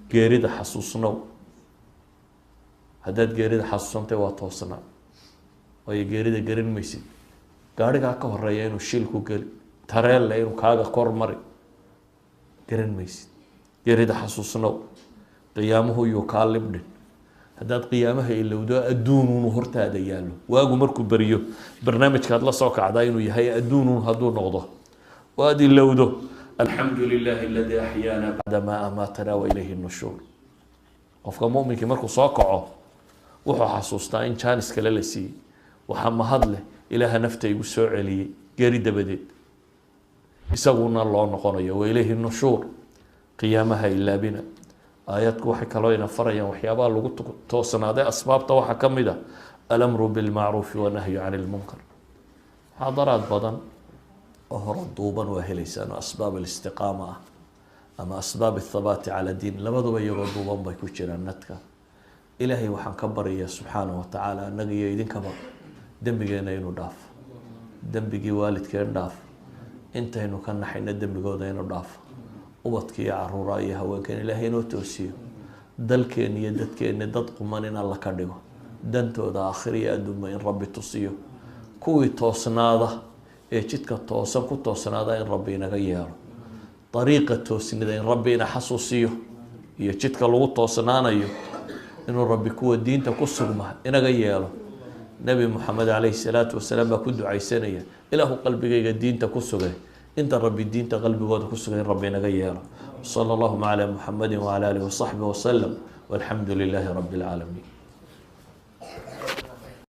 Geerida xasuusnow. Haddaad geerida xasuusantay, waa toosnaa, waayo geerida garan maysid. Gaarigaa ka horeeya inuu shil ku geli, tareelle inuu kaaga kor mari, garan maysid. Geerida xasuusnow. Qiyaamuhu yuu kaa libdhin. Haddaad qiyaamaha ilowdo, adduunuunu hortaada yaallo, waagu markuu beriyo barnaamijkaad la soo kacdaa inuu yahay adduunuun hadduu noqdo oo aada ilowdo "Alxamdu lilahi aladi axyaana bacda maa amaatana wa ilayhi nushuur". Qofka muminkii markuu soo kaco, wuxuu xasuustaa in jaanis kale la siiyey. Waxaa mahad leh Ilaaha nafta igu soo celiyey geeri dabadeed, isaguna loo noqonayo, wa ilayhi nushuur. Qiyaamaha ilaabina. Aayaadku waxay kaloo ina farayaan waxyaabaha lagu toosnaaday. Asbaabta waxaa ka mid a alamru bilmacruufi wanahyu can ilmunkar. Muxaadaraad badan oo hore duuban waa heleysaan oo asbaab alistiqaama ah ama asbaab athabaati cala diin, labaduba iyagoo duuban bay ku jiraan nadka. Ilaahay waxaan ka baryayaa subxaana wa tacaala annaga iyo idinkaba dembigeena inuu dhaafo, dembigii waalidkeen dhaafo, intaynu ka naxayna dembigooda inuu dhaafo, ubadka iyo caruura iyo haweenkeen Ilaahay inoo toosiyo, dalkeen iyo dadkeenni dad quman in Alla ka dhigo, dantooda aakhir iyo adduunba in Rabbi tusiyo, kuwii toosnaada ee jidka toosan ku toosnaada in Rabbi inaga yeelo, dariiqa toosnida in Rabbi ina xasuusiyo iyo jidka lagu toosnaanayo, inuu Rabbi kuwa diinta ku sugma inaga yeelo. Nebi Moxamed calayhi salaatu wasalaam baa ku ducaysanaya: "Ilaahu qalbigayga diinta ku sugay." Inta Rabbi diinta qalbigooda ku sugay in Rabbi inaga yeelo. Sala allahuma calaa Muxamadi wacala alihi wasaxbi wasalam, walxamdu lilaahi rabbi alcaalamiin.